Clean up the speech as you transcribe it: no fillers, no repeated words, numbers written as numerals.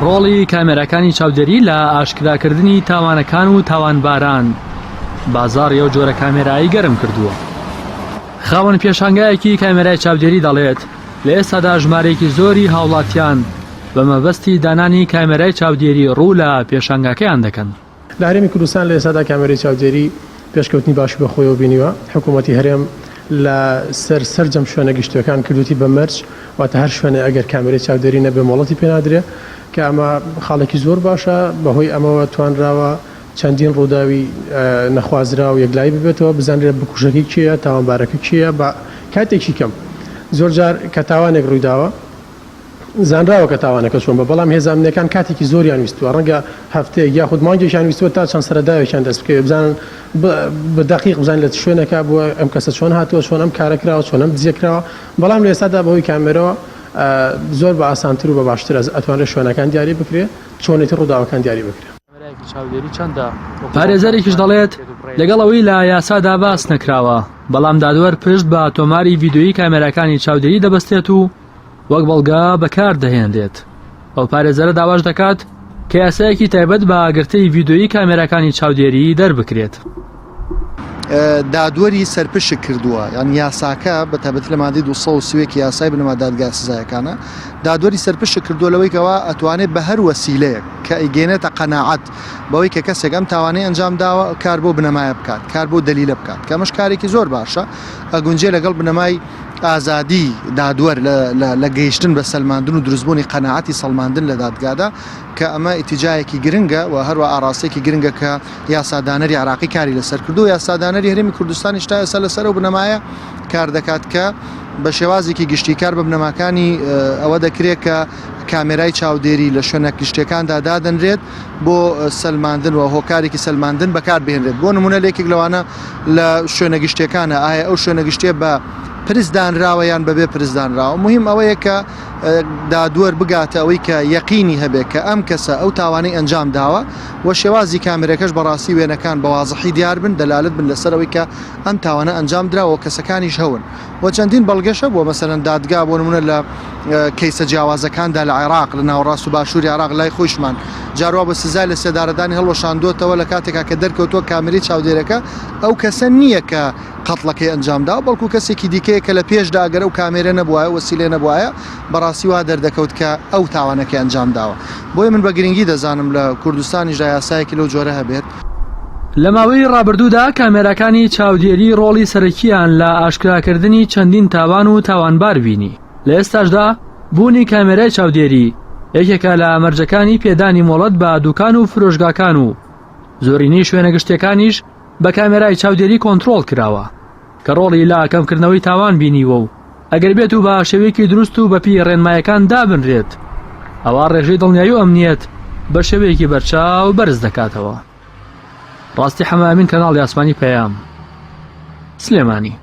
ڕۆڵی کامێراکانی چاودێری لە ئاشکراکردنی تاوانەکان و تاوانباران بازاڕی ئەو جۆرە کامێرایەی گەرم کردووە. خاوەن پێشانگایەکی کامێرای چاودێری دەڵێت، لە ئێستادا ژمارەیەکی زۆری هاوڵاتیان بە مەبەستی دانانی کامێرای چاودێری ڕوو لە پێشانگاکەیان دەکەن. لە هەرێمی کوردستان لە ئێستادا کامێرەی چاودێری پێشکەوتنی باشی بەخۆیەوە بینیوە، حکوومەتی هەرێم لە سەر سەرجەم شوێنە گشتییەکان کردوویەتی بە مەرج، واتە هەر شوێنێ ئەگەر کامێرەی چاودێری نەبێ مۆڵەتی پێ نادرێ، کە ئەمە خاڵێکی زۆر باشە، بەهۆی ئەمەوە توانراوە چەندین ڕووداوی نەخوازراو یەکلایی ببێتەوە، بزانرێت بکوژەکەی کێیە، تاوانبارەکە کێیە بە کاتێکی کەم. زۆرجار کە تاوانێک ڕوویداوە، زانراوە کە تاوانەکە چۆن بووە، بەڵام هێزە ئەمنییەکان کاتێکی زۆریان ویستووە، ڕەنگە هەفتەیەک یاخود مانگێکیان ویستووە تا چەند سەرەداوێکیان دەست بکەوێت، بزانن بە دەقیق بزانن لە چ شوێنێکا بووە، ئەم کەسە چۆن هاتووە، چۆن ئەم کارە کراوە، چۆن ئەم دزییە کراوە، بەڵام لە ئێستادا بەهۆی کامێرەوە زۆر بە ئاسانتر و بە باشتر ئەتوانرێت شوێنەکان دیاری بکرێت، چۆنێتی ڕووداوەکان دیاری بکرێت. پارێزەرێکیش دەڵێت، لەگەڵ ئەوەی لە یاسادا باس نەکراوە، بەڵام دادوەر پشت بە تۆماری ڤیدیۆیی کامێراکانی چاودێری دەبەستێت و وەک بەڵگە بەکار دەهێنرێت. ئەو پارێزەرە داواش دەکات کە یاسایەکی تایبەت بە گرتەی ڤیدیۆیی کامێراکانی چاودێری دەربکرێت. دادوەری سەرپشک کردووە یان یاساکە بە تایبەتی لە مادەی 231 یاسای بنەما دادگا سزایەکانە دادوەری سەرپشک کردووە لەوەی کەوا ئەتوانێت بە هەر وەسیلەیەک کە ئەیگەێنێتە قەناعەت بەوەی کە کەسێک ئەم تاوانەی ئەنجام داوە کار بۆ بنەمایە بکات کار بۆ دەلیلە بکات کە ئەمەش کارێکی زۆر باشە ئەگونجێ لەگەڵ بنەمای ئازادی دادوەر لە گەیشتن بە سەلماندن و دروستبوونی قەناعەتی سەڵماندن لە دادگادا کە ئەمە ئیتیجایەکی گرنگە و هەروە ئاراستەیەکی گرنگە کە یاسادانەری عراقی کاری لەسەر کردو یاسادانەری هەرێمی کوردستانیش تا ئێستا لەسەر ئەو بنەمایە کار دەکات کە بە شێوازێکی گشتی کار بە بنەماکانی ئەوە دەکرێت کە کامێرای چاودێری لە شوێنە گشتیەکاندا دادەنرێت بۆ سەلماندن و هۆکارێکی سەلماندن بەکار بهێنرێت بۆ نمونە لێکێک لەوانە لە شوێنە گشتیەکانە ئایا ئەو شوێنە گشتیە بە پرس دانراوە یان بەبێ پرس دانراوە مهم ئەوەیە کە دادوەر بگاتە ئەوەی کە یەقینی هەبێت کە ئەم کەسە ئەو تاوانەی ئەنجام داوە و شێوازی کامێرەکەش بەڕاستی وێنەکان بە وازحی دیار بن دەلالەت بن لەسەر ئەوەی کە ئەم تاوانە ئەنجام دراوە و کەسەکانیش هەون و چەندین بەڵگەش هەبووە مەسەلەن دادگا بۆ نمونە لە کەیسە جیاوازەکاندا لە عێراق لە ناوەڕاست و باشووری عێراق لای خۆیشمان جاروا بە سزای لە سێدارەدانی هەڵوەشاندووەتەوە لە کاتێکا کە دەرکەوتووە کامێرەی چاودێرەکە ئەو کەسە نییە کە قەتڵەکەی ئەنجام داوە بەڵکو کەسێکی دیکەیە کە لە پێشدا ئەگەر ئەو کامێرە نەبوایە وەسیلە نەبوایە بەڕاستی وا دەردەکەوت کە ئەو تاوانەکەی ئەنجام داوە بۆیە من بە گرنگی دەزانم لە کوردستانیشدا یاسایەکی لەو جۆرە هەبێت. لە ماوەی ڕابردوودا کامێراکانی چاودێری ڕۆڵی سەرەکییان لە ئاشکراکردنی چەندین تاوان و تاوانبار بینی، لە ئێستاشدا بوونی کامێرای چاودێری یەکێکە لە مەرجەکانی پێدانی مۆڵەت بە دوکان و فرۆشگاکان و زۆرینەی شوێنە گشتیەکانیش بە کامێرای چاودێری کۆنترۆڵ کراوە کە ڕۆڵی لە کەمکردنەوەی تاوان بینیوە و ئەگەر بێت و بە شێوەیەکی دروست و بەپێی ڕێنمایەکان دابنرێت ئەوا ڕێژەی دڵنیایی و ئەمنیەت بە شێوەیەکی بەرچاو بەرز دەکاتەوە. ڕاستی حەمە ئەمین کەناڵی ئاسمانی پەیام سلێمانی.